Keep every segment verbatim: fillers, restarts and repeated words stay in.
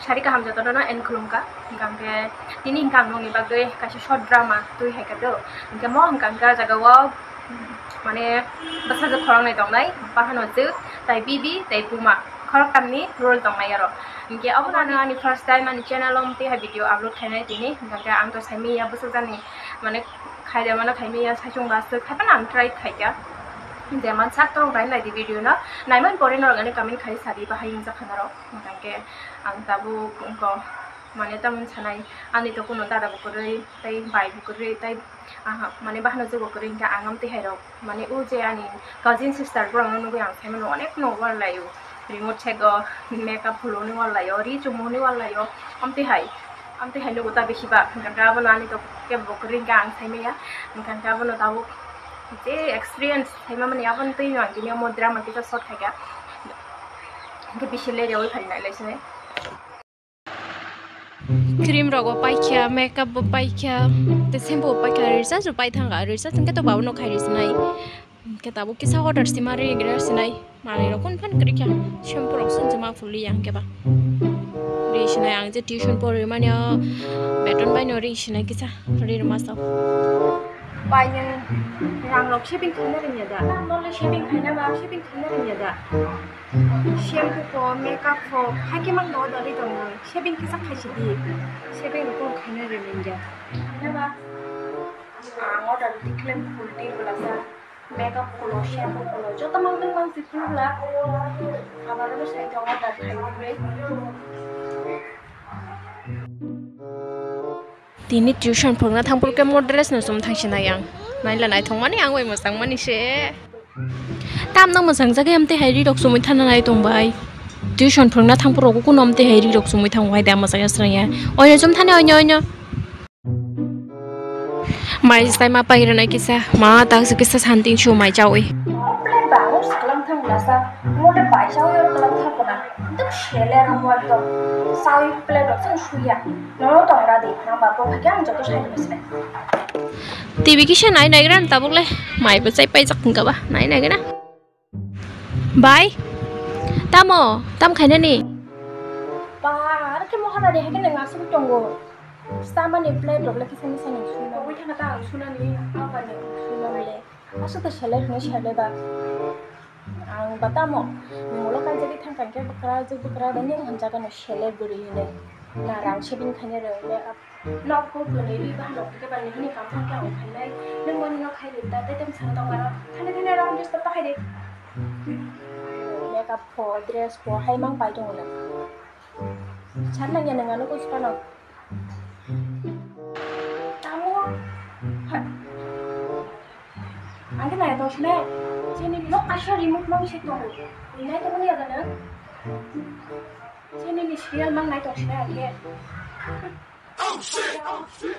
Sari kaham jotono no en khulumkha. Hingkha hingke tini hingkha ang nongni bagwi kaisa short drama twi hai kha do. Hingke mo hingkha hingke o jaga o, mane, bwsajwk khoroknwi tongnai, bahanojwk, tai bibi, tai buma, khoroktamni role tongnai aro. Hingke obono ano ani first time ani channel o twi hai video upload khainai tini. Hingkha hingke ang to saimanya bwsajwk jani, mane, khaida mano khaimanya saichung ba swk hai phano ang try khaikha. Je mansak torok nai nai di video no, naimani pore norok ani comment khai sadi bahai wngjakha norok. Hingkha hingke ang tabuk wngkha, mane, tamoni sanai, ani to kuno dada bo kwrwi, tei bai bo kwrwi, tei, aha, mane, bahanojwk bo kwrwi, hingkhe ang amtwi hai rok, mane, o je ani cousin sister borokno nugwi ang saimano, onek no wal laio, rimot sego, makeup phuloni wal laio, ri chumoni wal laio, amtwi hai, amtwi hai nugo ta bisi ba, hingkhe abono ani to kebo bo kwrwi, hingkhe ang saimanya, hingkhe abono tabuk je experience saimamani, aboni twi no ang tini omo drama kisa short khaikha, hingkhe bisi le reui phai nai lai sinai. Cream rogo paikha, makeup bo paikha, tei shampoo bo paikha, risa se paithangkha, risa se hwnkhe to babono khai risinai. Hwnkhe tabuk kisa order sima ri gira sinai. Manwi rok phun phan kwrwikha, shampoo rok se wngma phulwi ya hwnkhe ba. Ri sinai ang je tuition porwi mani o beton bai no ri sinai kisa ri rwma sao. Bai nwng rang rok saving khaina rwngya da? Nole saving khaina ba, saving khaina rwngya da? Shampoo ko, makeup ko, haikhe mang no order ri tong nang. Saving kisa khaisi di. Saving rok khaina rwngya. Khaina ba? Ang order di khlem full di belasa. Makeup kulo, shampoo kulo, joto mang nwng mang si phuru bla. Abar bo sai tongo order khai di bre. Tini tuition phwrwngna thangphuru khe mo dress no chum thangsinai ang. Naila naithokmani ang bai mwchangmani se. Tamno mwchangjak khe amtwi hai ri rok chumui thana nai tong bai. Tuition phwrwngna thangphuru kuno amtwi hai ri rok chumui thango hai da mwchangya srangya. Oino chum thani oino oino. Mai sai ma pai rwnai kisa, ma tak se kisa santing su mai chawi. Plate ba ang saklang thang lasa, mo de pai chawi oro kalang thang kona. Duk shele rang wa to. Sawi plate rok sang suya. No tong ra di, nang ba bo phai ang joto sai ni sai. T V kisa nai nai gran tabuk le, mai bo chai pai jak hingka ba, nai nai gana. Bai, tamo, tam khainani? Ba, ar khe mohana de hake nang asuk tongo. Samani plate rok le kisa misa ni sulo. Wi thana ta ang sunani, apa ni sulo le. Asuk ta selek ni sele ba. Ang ba tamo, ni mulo kai jadi thang thang ke bukra, je bukra da ni hamjaga no selek guri hine. Na rang sebing khane re, le ap. Nok ko kwnwi ri ba nok ke ba ni hini kam thang thang khainai. Nang bo ni nok khai ri ta, te tem sa tong ba. Thane thane rang just ta khai de. Makeup pho, dress pho, hai mang pai tongo le. Chan nang ya nang ano ko spa no. Tamo. Ha. Ang khe nai tong sinai. Chini nok kaisa remote mang se tongo. Nai tongo ya da nang. Chini ni serial mang nai tong sinai ang khe.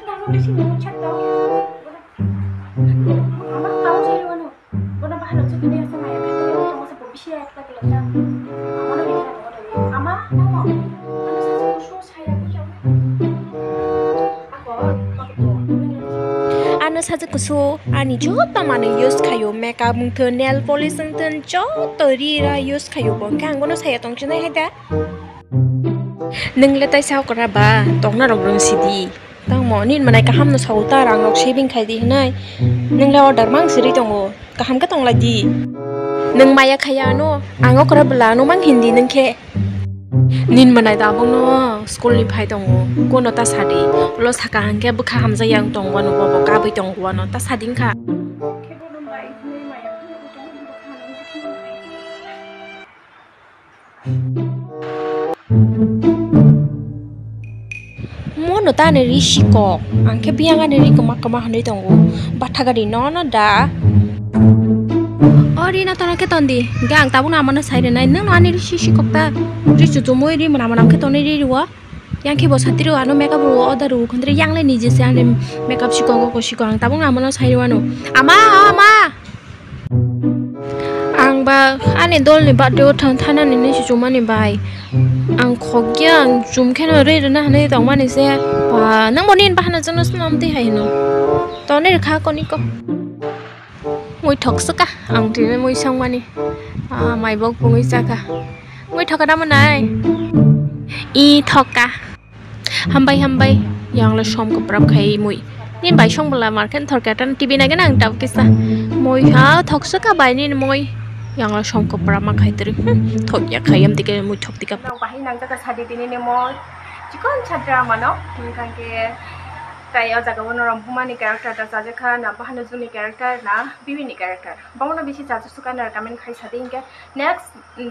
Nang no bisi mung chat tong. Ama tau se wano. Bono bahai rok chukuni asa maya khato, tamo se bo bisi ekta kelok ta. Ama no ni kha tong tong. Ama, tamo. Ano saja kusu saya kuya. Ako, ako to. Ano saja kusu, ani joto manwi use khayo, makeup wngthon, nail polish wngthon, joto ri ra use khayo bo. Hwnkhe ang bono saya tong chinai hai da. Nwng le taisa okra ba, tongna rok rwng sidi. Tangmo, nini manai kaham no sao ta, rang rok saving khai di hinai. Nwng le order mang siri tongo, kaham khe tong lai di. Nwng maya khaya ano, ang okra bwla ano mang hindi nwng khe. Nini manai tabuk no school ni phai tongo, kono ta sadi. Ulo saka hangkhe bwkha hamjak yang tongo ano, bobo kabui tongo ano, ta sadi wngkha. Mono ta ani ri sikok, ang khe biyang ani ri kwma kwma hwnwi tongo, bathagari nono da. O ri no tono khe ton di, hwnkhe ang tabukno amano sai rwnai, nwng no ani ri si sikok ta, ri chuchumui ri mwnam mwnam khe tonwi ri rwo. Yang khe bo sati rw ano makeup rw order rw khon tre yang le nije se ani makeup sikok ko sikok ang tabuk amano sai rw ano. Ama, o ama. Ang ba ani dol ni birthday o thang thana ni ni chumani bai. Ang khokya ang chum khe no re rwna hwnwi tong mani se. Ba nang bo nin bahana jano swnam twi hai no. Toni rwkha koni ko. Mui thok swka, ang tini mui songmani. Ah, mai bok bungwi chaka. Mui thok da manai. I thokka. Hambai, hambai. Yang le som kwprap khai mui. Ni bai song bwla market thorka tan T V nai gana ang tab kisa. Mui ha thoksa ka bai ni mui. Yang le som kwprap ma khai teri. Hmm, thok ya khai am dike mui thok dika. Nok bahai nang jaka sadi tini ni mo. Chikon chadra mano. Hingkang ke tai o jaga o norok buma ni character ta chajakha na bahano juni character na bibi ni character. Bono bisi chajak suka na comment khai sadi hingke next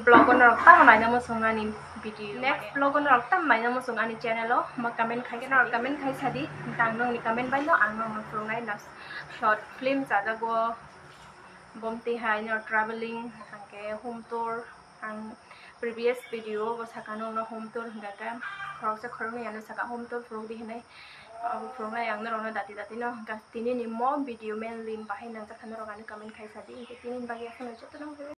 vlog o norok tamo naina mo song ani video. Next vlog o norok tam mainamo chwng ani channel o, ma comment khai, norok comment khai sadi, tang nongni comment bai no ang nongno phwrwngnai na short film chajago, bomti hai no traveling, hwnkhe home tour, ang previous video o bo saka nongno home tour hwnkha khe khoroksa khoroknwi ano saka home tour phwrwk di hinwi, abo phwrwngnai ang norokno dati dati no hwnkha tini ni mo video mainly bahai nangjak kha norok ani comment khai sadi, hwnkhe tini ni bagwi aswk no jotono.